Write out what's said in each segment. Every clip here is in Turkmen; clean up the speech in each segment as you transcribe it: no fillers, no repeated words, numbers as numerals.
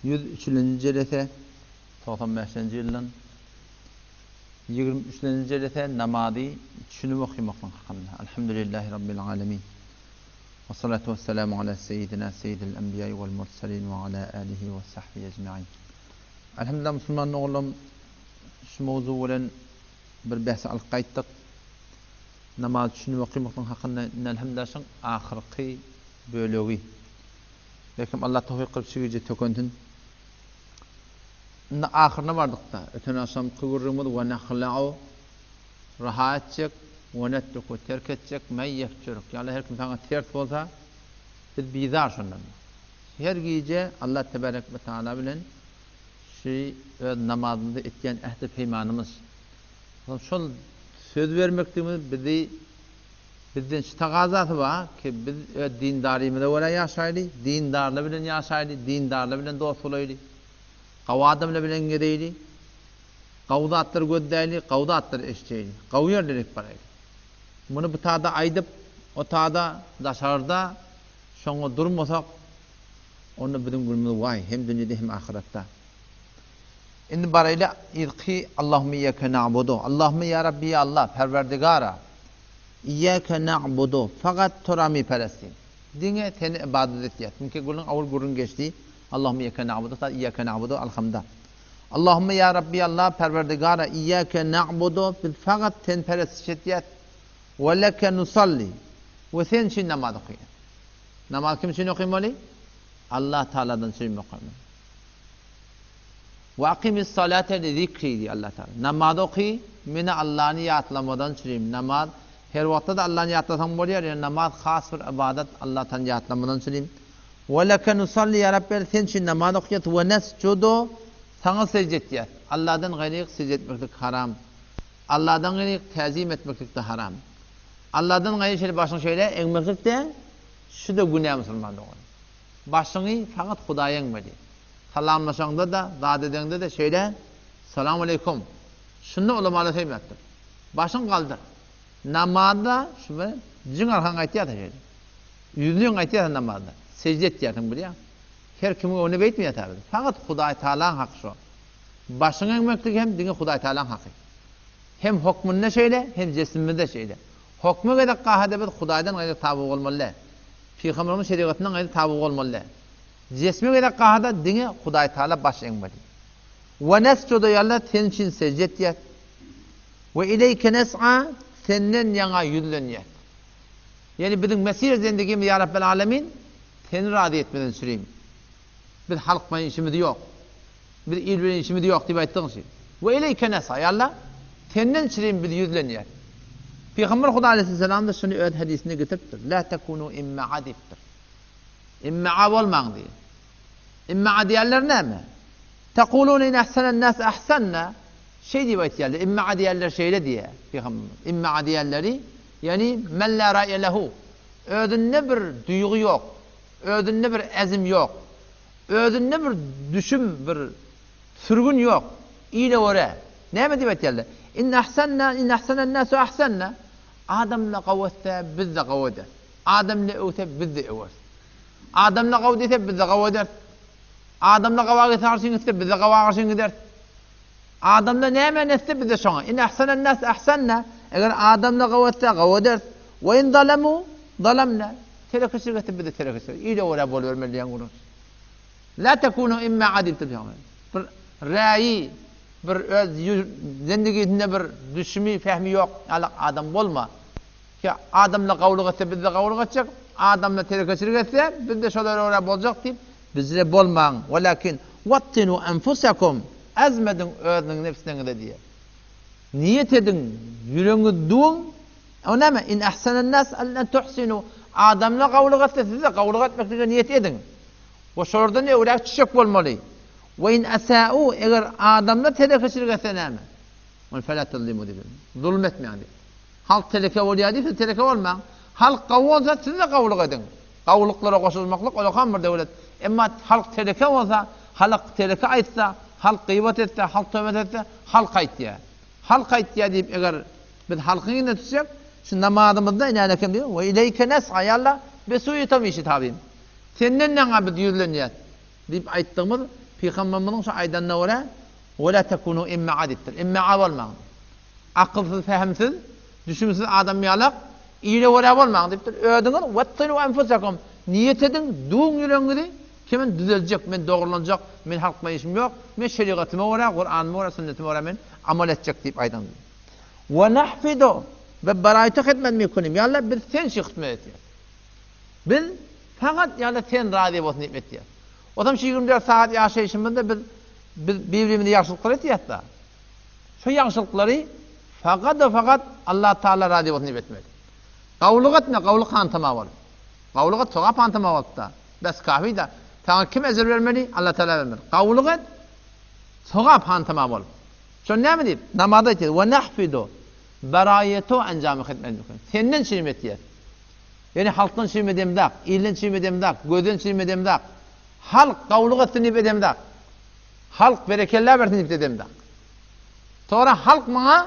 103-nji jelese, 95-nji ýyldan 23-nji jelese namazy düşünip okamaklyk hakynda. Elhamdülillahi Rabbil alemin. We salatu we selamu ala seýidina seýidil enbiýai wal murselin we ala alihi we sahbihi ecmain. Elhamdülillah musulman doganlarym şu mowzuk bilen bir bähse alyp gaýtdyk. Namaz düşünip okamaklyk hakynda indi elhamdülillah şuň ahyrky bölegi. Belkim Allah towfyk kylyp şu gije tökensin. Indi ahyryna bardykda, öten agşamky gürrüňimiz we nahla'u raha etjek, we netruku terk etjek, men ýefjuruk. Ýagny her kim saňa ters bolsa, biz bizar şondan. Her gije Allah tebarek we taala bilen şu öz namazymyzda etýän ähdi-peýmanymyz. Şol söz bermekligimiz bizi Bizden şu tagazasy bar ki, biz öz dindarymyza görä ýaşaýly, dindarlar bilen ýaşaýly, dindarlar bilen dost bolaýly, gawy adamlar bilen gezeýli, gawy zatlary gözläýli, gawy zatlary eşdeýli, gawy ýerlere baraýly. Muny bu tada aýdyp, o tada daşarda şoňa durmasak, onda biziň günümiz waý, hem dünýede hem ahyratda. Indi baraýly yzky Allahümme iýýäke na'budu. Allahümme ýa Rabbi ýa Allah, Perwerdigara, iýýäke na'budu, fakat Tora miperestin. Diňe Seni ybadat etýäs. Çünki gürrüň awul gürrüň geçdi. Allahümme iýýäke na'budu, ta iýýäke na'budu alhamda. Allahümme ýa Rabbi ýa Allah, Perwerdigara, iýýäke na'budu, biz fakat Seni perestiş etýäs. We leke nusalli. We Sen üçin namaz okaýas. Namaz kim üçin okymaly? Allah Tagaladan üçin okamaly. Ve akimis salate li zikri diýýär Allah Tagala. Namaz oky, meni Allany ýatlamadan çürim. Namaz her wagtda-da Allany ýatlasaň bolýar, ýöne namaz has bir ybadat, Allah Tagany ýatlamadan çürim. Ve leke nusalli ýa Rabbi sen üçin namaz okaýas ve nesjudu saňa sežde etýäs. Alladan gaýry sežde etmeklik haram. Alladan gaýry täzim etmeklik-de haram. Alladan gaýry şeýle başyňy şeýle egmeklik-de şu-da günä musulman dogan. Başyňy fakat Hudaýa eňmeli. Salamlaşaňda-da, zat edeňde-de şeýle, Salam aleýkum. Şunda ulamalar söýmepdir. Başyňy galdyr. Namazda şu bir jyň arkaň gaýtýarsyň şeýle. Ýüzleň gaýtýarsyň namazda. Sežde etýärsiň bilýäň. Her kimiň öňünde beýtmeýär tabi. Fakat Hudaý Tagalaň haky şo. Başyňy eňmeklik hem diňe Hudaý Tagalaň haky. Hem hokmunda şeýle, hem jesmimizde şeýle. Hokma gezek gahada biz Hudaýdan gaýry taby bolmaly däl. Pygamberimiz şerigatyndan gaýry taby bolmaly däl. Jesme gezek gahada diňe Hudaý Tagala baş eňmeli. We nesjudu ýa-da sen üçin sežde etýäs. We ileýke nes'a senden ýaňa ýüzlenýäs. Ýagny biziň mesir zendigimiz ýa Rabbel Alemin seni razy etmeden süreyim. Biz halk bilen işimiz ýok. Biz il bilen işimiz ýok diýip aýtdygyň şi. We ileýke nes'a ýa Allah senden çürim biz ýüzlenýäs. Pygamber Huda aleýhisselam-da şuny öz hadysynda getiripdir. La tekunu imma'a diýipdir. Imma'a bolmaň diýip. Imma'a diýenler näme? Tekulune in ahsenen nas ahsanna şeý diýip aýtýarlar. Imma'a diýenler şeýle diýýär Pygamberimiz. Imma'a diýenleri, ýagny men la ra'ye lehu. Özünde bir duýgy ýok. Özünde bir ezim ýok. Özünde bir düşüm, bir sürgün ýok. Ile görä. Näme diýip aýtýarlar? In ahsanna, in ahsenen nasu ahsanna. Adamlar gowy etse, biz-de gowy ederis. Adam ne öwse, biz-de öweris. Adam ne gowy diýse, biz-de gowy ederis. Adamlar gawa gitse garşyň gitse, biz-de gawa garşyň gideris. Adamlar näme etse, biz-de şoňa. In ahsenen nas ahsanna. Eger adamlar gowy etse, gowy ederis. We in zalamu, zalamna. Telekeçilik etse, biz-de telekeçilik. Ile görä bolubermeli diýen gürrüň. La tekunu imma diýipdir pygamber. Bir räýi, bir öz zendigisinde bir düşümi, fehmi ýok ýaly adam bolma. Ki adamlar gawulyk etse biz-de gawulyk etjek, adamlar telekeçilik etse biz-de şolara görä boljak diýip, bizle bolmaň. Welakin wattinu enfusakum, azm ediň özüniň nebsiniňize diýýär. Niýet ediň, ýüregiňizi düwüň. O näme? In ahsenen nas en tuhsinu. Adamlar gawulyk etse siz-de gawulyk etmeklige niýet ediň. We şolardan öwräk düşjek bolmaly. We in esa'u, eger adamlar telekeçilik etse näme? Ol fela tazlimu diýip. Zulum etmäň diýip. Halk teleke bolýar diýip, siz teleke bolmaň. Halk gawy bolsa, siz-de gawulyk ediň. Gawulyklara goşulmaklyk ulakam bir döwlet. Emma halk teleke bolsa, halk teleke aýtsa, halk gybat etse, halk töhmet etse, halk aýtýar. Halk aýtýar diýip, eger biz halkyň yzyna düşsek, şu namazymyzda inänekem diýip, we ileýke nes'a, ýa Allah, besuýutam işi tabyn. Senden näňä biz ýüzlenýäs diýip aýtdygymyz. Pygamberimiziň şu aýdanyna görä, Ve la tekunu imma'a diýipdir. Imma'a bolmaň. Akylsyz, pähimsiz, düşümsiz adam ýalak, ile görä bolmaň diýipdir. Özüňiz wettinu enfusekum, niýet ediň, düwüň ýüregiňizi, ki men düzeljek, men dogrulanjak, men halk bilen işim ýok, men şerigatyma görä, Kuranyma görä, sünnetime görä men amal etjek diýip aýdyň diýip. Ve nahfidu ve baraýtu hidmet mikunim. Ýa Allah biz sen üçin hyzmat etýäs. Biz fakat ýa Allah sen razy bolsun diýip etýäs. Ozam şu 24 sagat ýaşaýşymyzda biz biz bir-birimize ýagşylyklar etýäs-da. Şu ýagşylyklary fakat-da fakat Allah Taala razy bolsun diýip etmeli. Gawulyk etme, gawulyk hantama bolup. Gawulyk et, sogap hantama bolup-da. Bes kafi-da. Saňa kim ejir bermeli? Allah Taala bermeli. Gawulyk et, sogap hantama bolup. Şony näme diýip? Namazda aýtýar. Ve nahfidu baraýetu enjamy hidmet mümkin. Senden çirim etýär. Ýöne halkdan çirim edemzak, ilden çirim edemzak, gözden çirim edemzak. Halk gawulyk etsin diýip edemzak. Halk berekella bersin diýip edemzak. Sonra halk maňa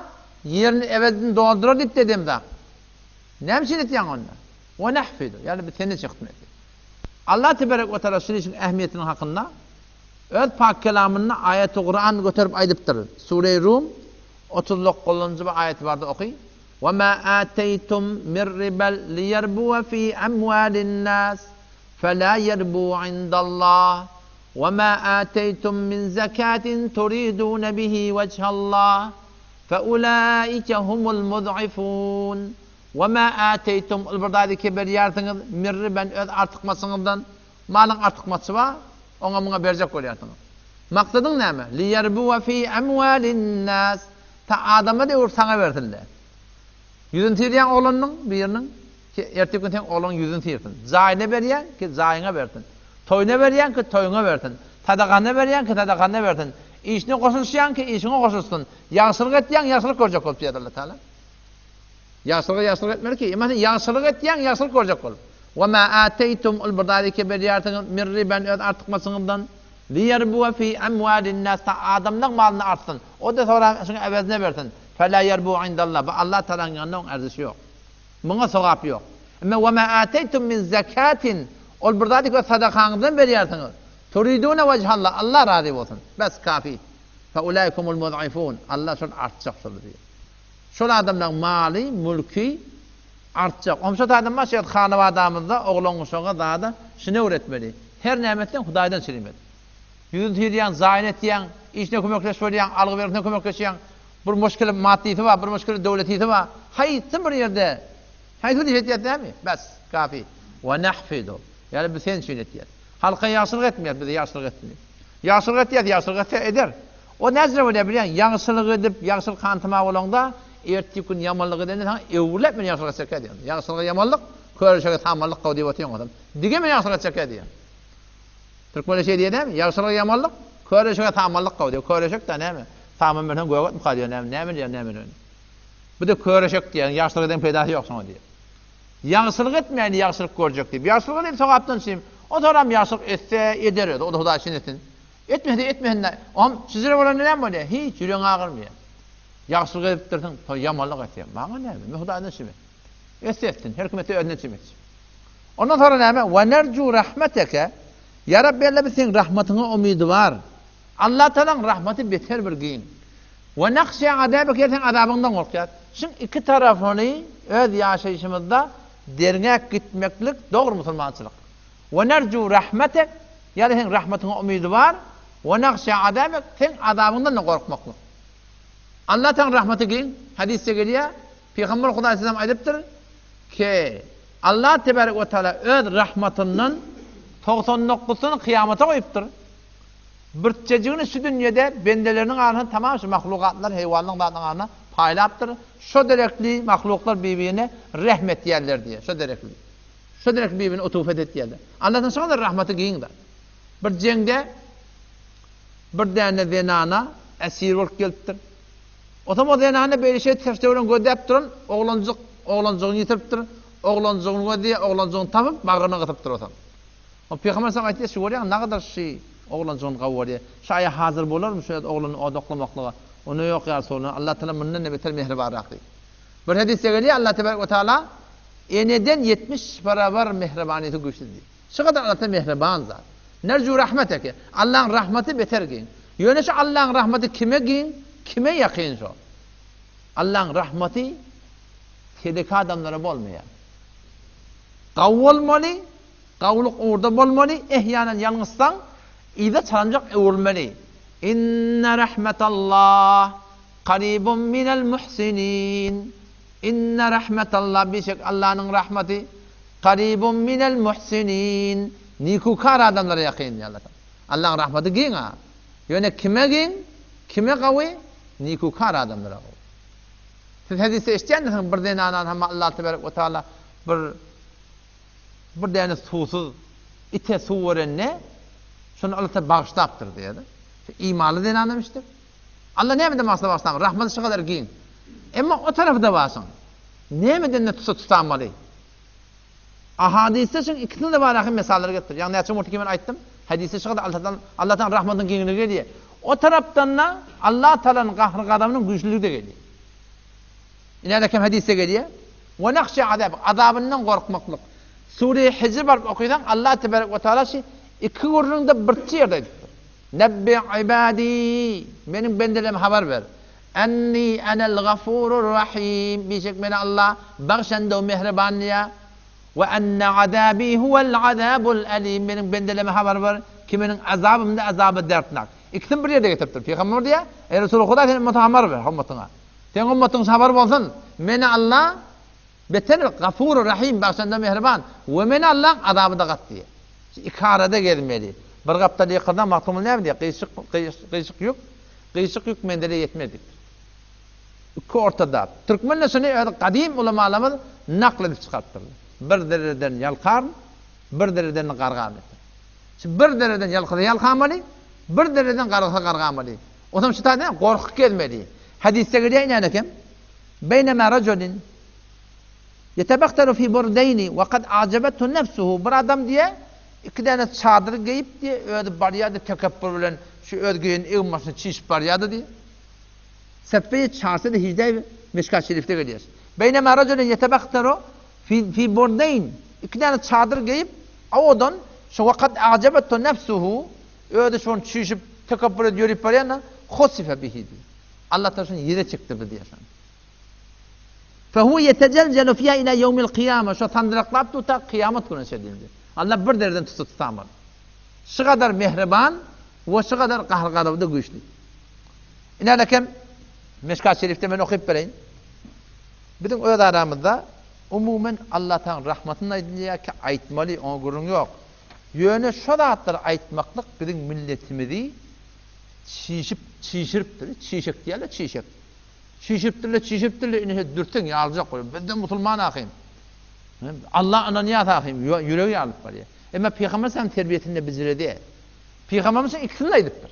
ýerini ebedini doldurar diýip edemzak. Näme üçin etýäň onda? Ve nahfidu. Ýagny biz senden çirim etýär. Allah teberek we taala şu işiň ähmiýetiniň hakynda öz pak kelamynda aýaty Kuran göterip aýdypdyr. Sure-i Rum 39-njy bir aýaty barda oky. Ve ma ateytum min ribel liyerbuwe fi emwalin nas fela yerbu indallah ve ma ateytum min zekatin turidun bihi vechhallah fe ulaike humul mud'ifun. Ve ma ateytum ol bir zady ki berýärsiňiz min riben öz artykmaçyňyzdan malyň artykmaçy bar oňa muňa berjek bolýarsyňyz. Maksadyň näme? Liyerbuwe fi emwalin nas Ta adama döwür saňa bersinler. Ýüzüni syrýaň oglanyň biriniň, ki ertir gün seň ogluň ýüzüni syrsyn. Jaýyna berýäň, ki jaýyňa bersin. Toýuna berýäň, ki toýuňa bersin. Sadakasyna berýäň, ki sadakasyna bersin. Işine goşulyşýaň, ki işiňe goşulyşsyn. Ýagşylyk etýäň, ýagşylyk görjek bolup diýýär Allah Taala. Ýagşylyga ýagşylyk etmeli ki, emma sen ýagşylyk etýäň, ýagşylyk görjek bolup. Wa ma ateytum ol bir zady ki berýärsiňiz min riben öz artykmaçyňyzdan. Liýerbuwe fi emwalin nas ta adamlaň malyny artsyn. O-da soran şuň äwezine bersin. Fela ýerbu indallah bu Allah Tagalaň ýanynda oň erzişi ýok. Muňa sogap ýok. Emma we ma ateýtum min zekatin ol bir zady ki öz sadakaňyzdan berýärsiňiz. Turidune wejhallah Allah razy bolsun. Bes kafi. Fe ulaikumul mud'ifun Allah şol artjak şol diýýär. Şol adamlaň maly, mülki artjak. Omşat adam bar şu ýerde hanabadamyzda oglan-uşaga zada şuny öwretmeli. Her näme etseň Hudaýdan çirim et. Ýüzüni syrýaň, jaýyny etýäň, işine kömekleşip bolýaň, algy-bergisine kömekleşýäň. Bir muşkili maddysy bar, bir muşkili döwletisi bar. Haýsy bir ýerde, haýsy bir iş etýäs näme? Bes, kafi. Wa nahfidu. Ýagny biz sen üçin etýäs. Halka ýagşylyk etmeýäs, bize ýagşylyk etsin diýip. Ýagşylyk etýäs, ýagşylyk etse eder. O näjre bolýar bilýäň, ýagşylyk edip, ýagşylyk hantama bolaňda, ertir gün ýamanlyk edende saňa öwrülip men ýagşylyk etjekkä diýýär. Ýagşylyga ýamanlyk, köreşege samanlyk gowy diýip otyň otam. Dige men ýagşylyk etjekkä diýýär. Türkmenler şeý diýýär dämi? Ýagşylyga ýamanlyk, köreşege samanlyk gowy diýýär. Köreşek-dä näme? Saman berseň gögetmika diýýär, näme, näme diýýär, näme diýýär. Bu-da köreşek diýýär, ýagşylyk eden peýdasy ýok şoňa diýýär. Ýagşylyk etmäni ýagşylyk görjek diýip. Ýagşylyk edip sogapdan çyým. O soram ýagşylyk etse, eder özi. O-da Hudaý üçin etsin. Etmese etmesin-dä. Oňam şujra bolanda näme bolýar? Hiç ýüregiň agyrmaýar. Ýagşylyk edipdirsiň, soň ýamanlyk etýär. Maňa näme? Men Hudaýdan çyým. Etse etsin. Her kim etse özünden çyým etsin. Ondan sonra näme? Ve nercu rahmeteke. Ya Rabbi Allah biz seň rahmatyňa umydywar. Allah Tagalaň rahmaty beter bir giň. Ve nahşa azabeke seň azabyňdan gorkýas. Şuň iki tarapyny öz ýaşaýşymyzda derňäp gitmeklik dogry musulmançylyk. Ve nercu rahmetek ýa-da seň rahmatyňa umydywar. Ve nahşa azabek seň azabyňdan-da gorkmaklyk. Allah Tagalaň rahmaty giň. Hadysda gelýär. Pygamber Hudaý sallam aýdypdyr ki, Allah tebarek we taala öz rahmatyndan 99-syny kyýamata goýupdyr. Birçejigini şu dünýede bendeleriniň arasynda tamam şu mahlukatlar, heýwanlaryň zatlaryň arasynda paýlapdyr. Şo derekli mahluklar bir-birine rehm etýärler diýýär. Şo derekli. Şo derekli bir-birine utufet etýärler. Allahdan şo kadar rahmaty giň zat. Bir jeňde bir däne zenana esir bolup gelipdir. Otam o zenana beýle şeýdip saç-töweregini gözläp duran oglanjyk oglanjygyny ýitiripdir. Oglanjygyny gözleýär, oglanjygyny tapyp, bagryna gysypdyr otam. O Pygamber sallam aýtýar, şu görýäň, nagadar şy oglanjygyny gawy görýär. Şu aýa hazyr bolarmy şu öz ogluny odaklamaklyga? Onda ýok ýa Resulallah, Allah Tagala mundan-da beter mähribanrak diýip. Bir hadysda gelýär, Allah tebarek we taala eneden 70 barabar mähribanlysy güýçli diýip. Şu gadar Allah Tagala mähriban zat. Nerju rahmeteke. Allaň rahmaty beter giň. Ýöne şu Allaň rahmaty kime giň, kime ýakyn şo? Allaň rahmaty teleke adamlara bolmaýar. Gawy bolmaly, gawulyk ugurda bolmaly, ehýanan ýalňyşsaň, yza çalynjak öwrülmeli. Inne rahmetallah karibun minel muhsinin. Inne rahmetallah bişek Allanyň rahmaty karibun minel muhsinin. Nikukar adamlara ýakyn diýýär Allah Taala. Allaň rahmaty giň-a. Ýöne kime giň, kime gawy? Nikukar adamlara gawy. Siz hadysda eşidýändirsiňiz, bir zenanany hem Allah tebarek we taala bir bir däne suwsuz ite suw berende, şony Allah taala bagyşlapdyr diýýär. Şu imanly zenanam işdir. Allah nämeden maksat bagyşlan? Rahmaty şu gadar giň. Emma o tarapy-da bar şoň. Nämeden-de tutsa tutamaly. Ahadysda şuň ikisini-de bar ahy mysallar getir. Ýagny näçe murty men aýtdym. Hadysda şu gadar Allah Allah taala rahmatynyň giňligi gelýär. O tarapdan-da Allah taalanyň gahry-gazabynyň güýçlüligi-de gelýär. Ine kem hadysda gelýär. We nahşa azab, azabyndan gorkmaklyk. Sure Hijr baryp okysaň Allah tebarek we taala şu iki gürrüňde birçe ýerde aýdypdyr. Nebbi ibadi, meniň bendelerime habar ber. Enni enel gafurur rahim, bişek meni Allah bagşandow mähriban diýýär. We enne azabi huwel azabul alim, meniň bendelerime habar ber ki meniň azabym-da azaby dertnak. Ikisini bir ýerde getiripdir. Pygamber diýýär, Eý Resuly Huda sen ümmete habar ber, ummatyňa. Seň ummatyň habar bolsun, meni Allah beter gafur rahim, bagşandow mähriban we meni Allaň azaby-da gaty diýýär. Şu iki arada gezmeli. Bir gapdal ýykylsaň Magtymguly näme diýýär? Gyşyk gyşyk ýük Gyşyk ýük menzile ýetmez diýipdir. Iki ortada. Türkmenler şuny öz gadym ulamalarymyz nakl edip çykarypdyrlar. Bir dereden ýalkaryn, bir dereden gargaryn diýipdir. Şu bir dereden ýalkasa ýalkamaly, bir dereden gargasa gargamaly. Onsoň şu taýdan gorkup gezmeli. Hadysda gelýär inen eken. Beýnema rajulin ýetebahtaru fi burdeýni we kad a'jabethu nefsuhu. Bir adam diýýär, Iki däne çadyr geýip diýe, özi barýardy tekepbür bilen şu öz geýen egin-başyny çişip barýardy diýe. Sefeýi çarsady hijdäý Meşkat şerifde gelýär. Beýnema rajulun ýetebahtaru fi fi burdeýn. Iki däne çadyr geýip, owadan, şo wagt a'jabethu nefsuhu, özi şony çişip tekepbür edip ýörüp barýanda, husife bihi diýe. Allah tagala şony ýere çekdirdi diýe şony. Fehuve yetecelcelu fiha ila yevmil kıyame. Şo sandyraklap dur ta kyýamat gününe çenli diýdi. Allah bir derden tutsa tutamaz. Şu gadar mehriban we şu gadar gahr-gazaby-da güýçli. Ine lekem Meşkat Şerifde men okyp bereýin. Biziň öz aramyzda umumen Allah Taganyň rahmatyny aýdylýar ki aýtmaly, oňa gürrüň ýok. Ýöne şo zatlary aýtmaklyk biziň milletimizi çişip, çişiripdir. Çişek diýýärler, çişek. Çişipdirle, çişipdirle, ine şeýdip dürtseň ýaryljak bolýar. Bizde musulman ahym. Alla ynanýas ahym, ýüregi ýarylyp barýar. Emma Pygamber sallam terbiýesinde bijiredi. Pygamberimiz ikisini-de aýdypdyr.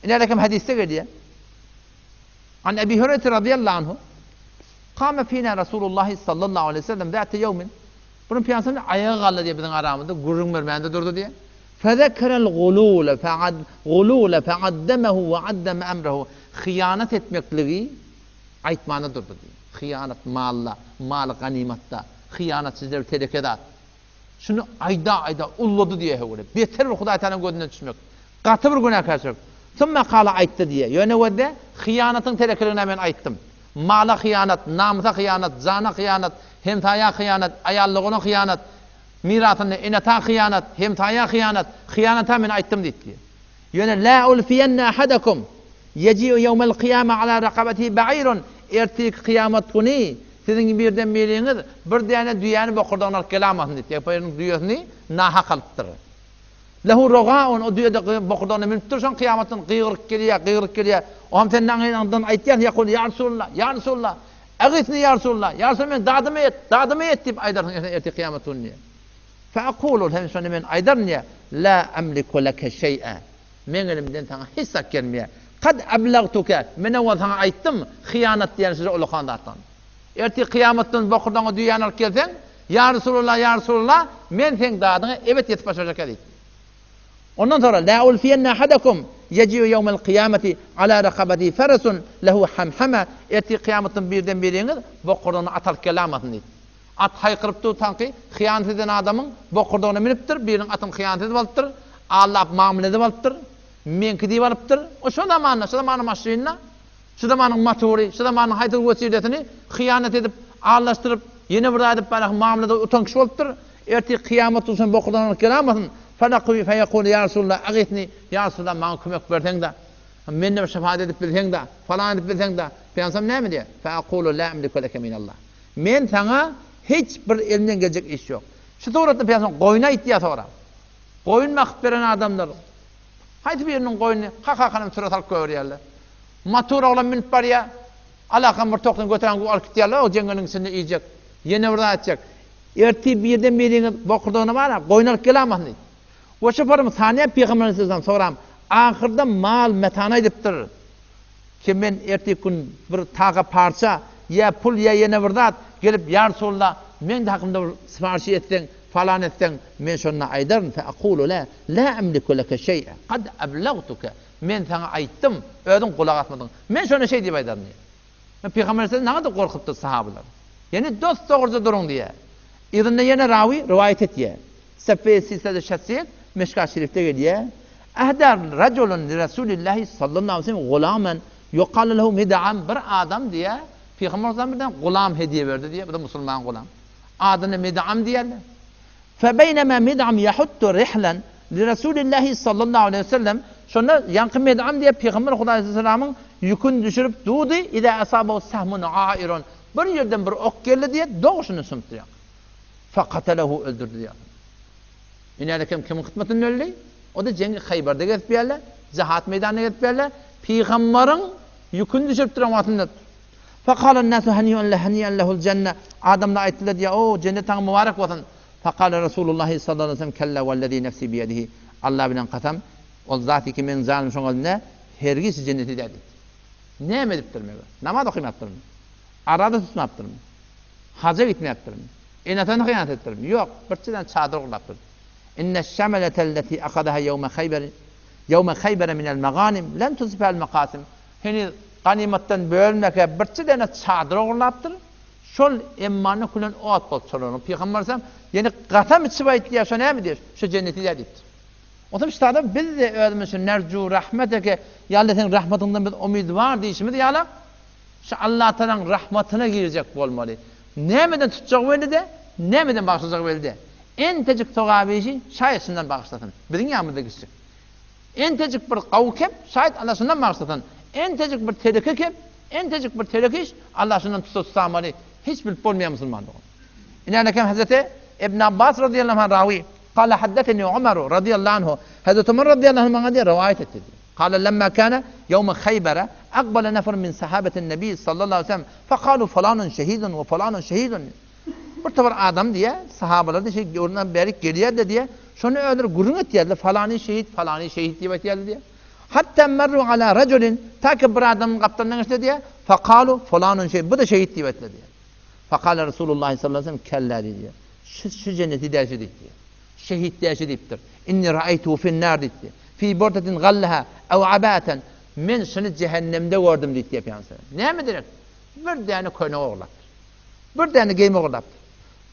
Ine rekem hadysda gelýär. An Ebi Hüreýre radiyallahu anhu Kame fina Rasulullah sallallahu aleyhi ve sellem zate yevmin Bunun Pygamberimiz aýaga galdy diýip biziň aramyzda gürrüň bermände durdy diýär. Fezekerel gulule fead gulule feaddemehu we addeme emrehu Hyýanat etmekligi aýtmana durdy diýýär. Hyýanat malla, maly ganymatda, hyýanat sizler teleke zat. Şuny aýda-aýda ullady diýýär höwre. Beter bir Hudaý Tagalaň gözünden düşmek. Gaty bir günäkärçilik. Sümme kala aýtdy diýýär. Ýöne wede hyýanatyň telekeligine men aýtdym. Mala hyýanat, namysa hyýanat, jana hyýanat, hemsaýa hyýanat, aýallyguna hyýanat, mirasynda ene-ata hyýanat, hemsaýa hyýanat, hyýanata men aýtdym diýip diýýär. Ýöne lä ulfiýenne ahadakum ýeji'u ýewmel kyýame ala rakabatihi ba'irun ertirki kyýamat güni siziň birden biriňiz bir däne düýäni bokurdagyna alyp gelamasyn diýip, ýa biriniň düýesini nahak alypdyr. Lehu rogaun o düýe-de bokurdagyna münüpdir, şoň kyýamatdan gygyryp gelýär, gygyryp gelýär. Oňam sen naňyňdan aýtýarsyň, ýakul ýa Resulallah, ýa Resulallah, agisni ýa Resulallah, ýa Resulallah meň dadyma ýet, dadyma ýet diýip aýdarsyň ertir kyýamat güni diýýär. Fe-ekulu, hem şonda men aýdaryn diýýär, Lâ emliku leke şeý'e, meň elimden saňa hiç zat gelmeýär. Kad eblagtuke, men owal saňa aýtdym, hyýanat diýen söze ulakan zatdan. Ertir kyýamatdan bokurdagyňa düýäni alyp gelseň, Ýa Resulallah, ýa Resulallah, men seň dadyňa ebet ýetip başarjak ýa diýipdir. Ondan soňra, Lâ ulfiýenne ahadekum ýeji'u ýewmel kyýameti alâ rakabatihi feresun lehu hamhama, ertir kyýamatdan birden biriňiz bokurdagyna at alyp gelamasyn diýipdir. At haýkyryp dur taňky, hyýanat eden adamyň bokurdagyna münüpdir, biriniň atyny hyýanat edip alypdyr. Aldap mamla edip alypdyr. Meňki diýip alypdyr. O şo zamanda, şo zamanyň maşynynda, şu zamanyň motory, şu zamanyň haýsy bir wesilesini hyýanat edip, aldaşdyryp, ýene bir zat edip baraky mamlada utan kişi bolupdyr. Ertir kyýamat duşan bokurdan alyp gelamasyn. Falakubi feýekulu ýa Resulallah agisni, ýa Resulallah maňa kömek berseň-de, menden bir şefaat edip bilseň-de, falan edip bilseň-de. Pygamberimiz näme diýýär? Feekulu la emliku leke minallah. Men saňa hiç bir elimden geljek iş ýok. Şu suratda Pygamberimiz goýun aýtýar soňra. Goýun bakyp beren adamlar haýsy biriniň goýnuny kakakanam süre salyp goýberýärler. Motor oglan münüp barýar. Alakam bir tokdan göteren guw alyp gitýärler, o jeňňeliň içinde iýjek. Ýene bir zat etjek. Ertir birden biriňiz bokurdagyna bar-a, goýun alyp gelamasyn diýdi. We şoparym Saniýa pygamber aleyhisselam soram, ahyrda mal metany aýdypdyr. Ki men ertir gün bir taga parça, ýa pul ýa ýene bir zat gelip ýa Resulallah meň-de hakymda bir syparyş etseň, falan etseň, men şonda aýdaryn, fe akulu le, la emliku leke şeý'e, kad eblagtuke, men saňa aýtdym, özüň gulak asmadyň. Men şonda şeý diýip aýdaryn diýýär. Pygamber aleyhisselam naňa-da gorkupdyr sahabalar. Ýene dos-dogruja duruň diýýär. Yzynda ýene rawy rowaýat etýär. Sefeýe silsile şahsyýet Meşkat şerifde gelýär. Ähdä rajulun li Rasulillahi sallallahu aleýhi we sellem gulaman ýukalu lehu Mid'am bir adam diýýär, Pygamber sallam birden gulam hediýe berdi diýýär, bu-da musulman gulam. Adyna Mid'am diýýärler. Febeýnema Mid'am ýahuttu rihlan li Rasulillahi sallallahu aleýhi we sellem şonda ýaňky Mid'am diýýär, Pygamber Hudaýy salamyň ýüküni düşürip durdy, izä asabahu sahmun airun bir ýerden bir ok geldi diýýär, dogşuny synpdy ýaňky. Fakatelehu öldürdi diýýär. Ine kim kimiň hyzmatynda öldi? O-da jeňi Haýbarda gezip ýärler, jahat meýdanynda gezip ýärler. Pygambaryň ýüküni düşürip duran wagtynda Fakalan nasu hani'an le hani'an lehul jenne. Adamlar aýtdylar diýýär, O, jennet saňa mübarek bolsun. Fakala Resulullah sallallahu aleyhi ve sellem kella wellezî nefsî biyedihi. Allah bilen kasam, ol zat ki meniň janym şoň elinde, hergiz jennete däl diýdi. Näme edipdir meger? Namaz okymapdyrmy? Araza tutmapdyrmy? Haja gitmäpdirmi? Ene-atasyna hyýanat edipdirmi? Ýok, birçeden çadyr gurlapdyr. Inneş-şemeletelleti ahadaha ýewme Haýber ýewme Haýbere minel meganim lem tusifel mekasim. Heniz ganymatdan bölünmekä birçedene çadyr ogurlapdyr. Şol emmany külen ot bolup çolaryň. Pygamber aleyhisselam ýene gasam içip aýtýar, şo näme diýýär? Şo jenneti diýýär diýipdir. Onsoň üstadam biz-de özümiz şu nerju rahmeteke, ýa Alla seň rahmatyňdan biz umydwar diýşimiz ýalak, Şu Allatalaň rahmatyna girjek bolmaly. Nämeden tutjagy belli-de, nämeden bagyşlajagy belli-de. Entejik sogap işi şaýat şundan bagyşlasyn. Biziň ýanymyzda gitjek. Entejik bir gawy kep, şaýat Alla şundan bagyşlasyn. Entejik bir teleke kep, entejik bir teleke iş, Alla şundan tutsa tutamaly. Hiç bilip bolmaýar musulman dogan. Ine Hazreti Ibn Abbas radiyallahu anh rawi, Kala haddeseni Ömer radiyallahu anhu. Hazreti Ömer radiyallahu anh maňa diýär, rowaýat etdi diýär. Kale lemma kâne ýewme Haýbere akbale neferun min sahabetin nebi sallallahu aleýhi we sellem fekalu falanun şehidun we falanun şehidun. Bir topar adam diýýär, sahabalar diýýär, şeýdip ondan bärik gelýär-de diýýär, şony özleri gürrüň etýärler, falany şehit, falany şehit diýip aýtýarlar diýýär. Hatta merru ala rajulin, ta ki bir adamyň gapdalyndan geçdiler diýýär, fekalu falanun şehit, bu-da şehit diýip aýtdylar diýýär. Fekale Resulullah sallallahu aleýhi we sellem kella diýdi. Şu şu jenneti däl şu diýdi. Şehit däşi diýipdir. Inni ra'aýtuhu fin-nar diýipdi. Fi burdatin gallaha aw abatan. Men şuny jähennemde gördüm diýipdi Pygamber. Näme derek? Bir däne köýnek ogurlapdyr. Bir däne geýim ogurlapdyr.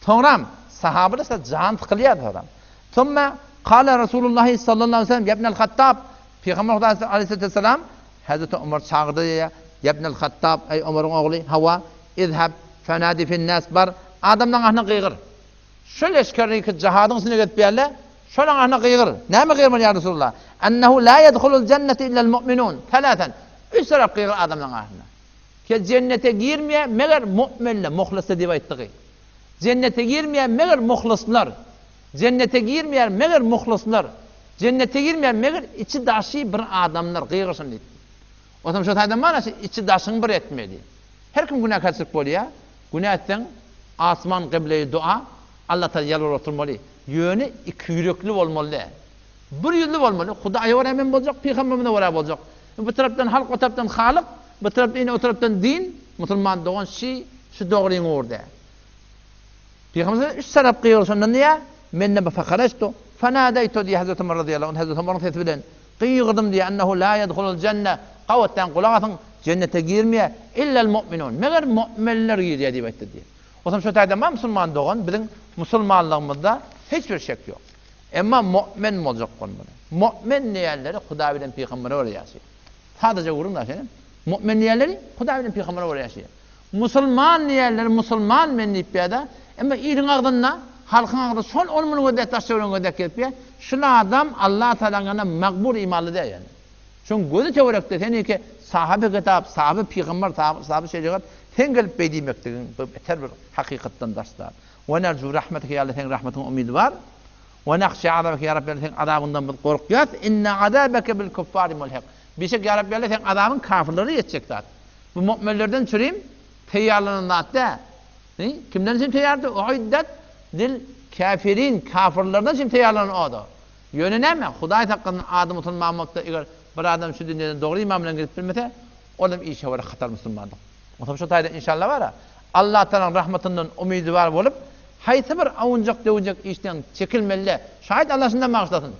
Soňram sahabalar şa jan sykylýar soňram. Summa kala Rasulullah sallallahu aleyhi ve sellem ya ibnel Hattab Pygamber Hudaýy aleyhisselam Hazreti Omar çagyrdy diýýär. Ya ibnel Hattab eý Omaryň ogly hawa izhab fenadi fin-nas bar adamlaryň ahyna gygyr. Şu leşgeriki jahadyň içinde gezip ýärler, şolaň ahyna gygyr. Näme gygyrmaly ýa Resulallah? Ennehu la ýedhulul jennete illel mu'minun. Thalathan. Üç tarap gygyr adamlaň ahyna. Ki jennete girmeýär meger mu'minler, muhlyslar diýip aýtdygy. Jennete girmeýär meger muhlyslar. Jennete girmeýär meger muhlyslar. Jennete girmeýär meger içi daşy bir adamlar gygyrsyn diýipdi. Onsoň şo taýdan bar şu içi daşyň bir etmeli. Her kim günäkärçilik bolýar. Günä etseň, asman gybleýi dua, Allatala ýalbaryp oturmaly. Ýöne ikiýürekli bolmaly däl. Bir ýüzli bolmaly. Hudaýa görä men boljak, pygamberimize görä boljak. Bu tarapdan halk, o tarapdan halyk, bu tarapdan ine, o tarapdan din, musulman dogan şi, şu dogryň ugry däl. Pygamberimiz üç tarap gygyryşandan diýýär, mende bir fakaraçtu, fanadaýtu diýýär Hazreti Omar razyýallahu anh, Hazreti Omaryň sesi bilen Gygyrdym diýýär, Ennehu la ýedhulul jenne, gabatdan gulak asyň, jennete girmeýär, illel mu'minun, meger mu'minler girýär diýip aýtdy diýýär. Onsoň şo taýda bar musulman dogan, biziň musulmanlygymyzda hiç bir şek ýok. Emma mu'min boljak bolmaly. Mu'min diýenleri Hudaý bilen pygambere görä ýaşaýar. Sadaja gürrüň da şeýle. Mu'min diýenleri Hudaý bilen pygambere görä ýaşaýar. Musulman diýenleri musulman men diýip ýa-da, emma iliň agzynda, halkyň agzynda şol ol muny gözläp daş töweregini gözläp gezip ýa, şul adam Allah Tagalaň ýanynda makbul imanly däl ýani. Şoň gözi töwerekde seniki sahaby kitap, sahaby pygamber, sahaby şerigat, sen gelip beý diýmekligiň bu beter bir hakykatdan daş zat. We nerju rahmeteke ýa Allah seň rahmetiňe umydy bar. We nahşa azabeke ýa Rabbi seň azabyňdan biz gorkýas. Inne azabeke bil kuffari mulhik. Bişek ýa Rabbi Allah seň azabyň kafirlere ýetjek zat. Bu mu'minlerden çürim teýýarlanan zat däl. Kimden üçin teýýardy? Uiddet lil kafirin, kafirlerden üçin teýýarlanan oda. Ýöne näme? Hudaý saklasyn ady musulman bolupda eger bir adam şu dünýeden dogry iman bilen gidip bilmese, ol hem işe görä hatar musulmandyr. Onsoň şu taýda inşallah bara Allah Tagalaň rahmatyndan umydy bar bolup, haýsy bir awunjak-döwünjek işden çekilmeli-de, şaýat Allah şundan bagyşlasyn.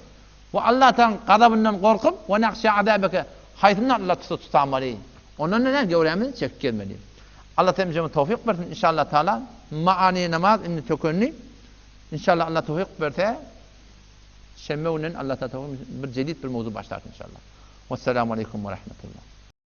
We Allah Tagalaň gazabyndan gorkup, we nahşa azabeke, haýsyndan Allah tutsa tutamaly. Ondan näme göwrämizi çekip gezmeli. Allah hemmämize towfyk bersin inşallah Taala. Maany namaz indi tökendi. Inşallah Allah towfyk berse şenbe günden Allah Taala bir jedid bir mowzu başlarys inşallah. Wessalamu aleýkum we rahmetullah.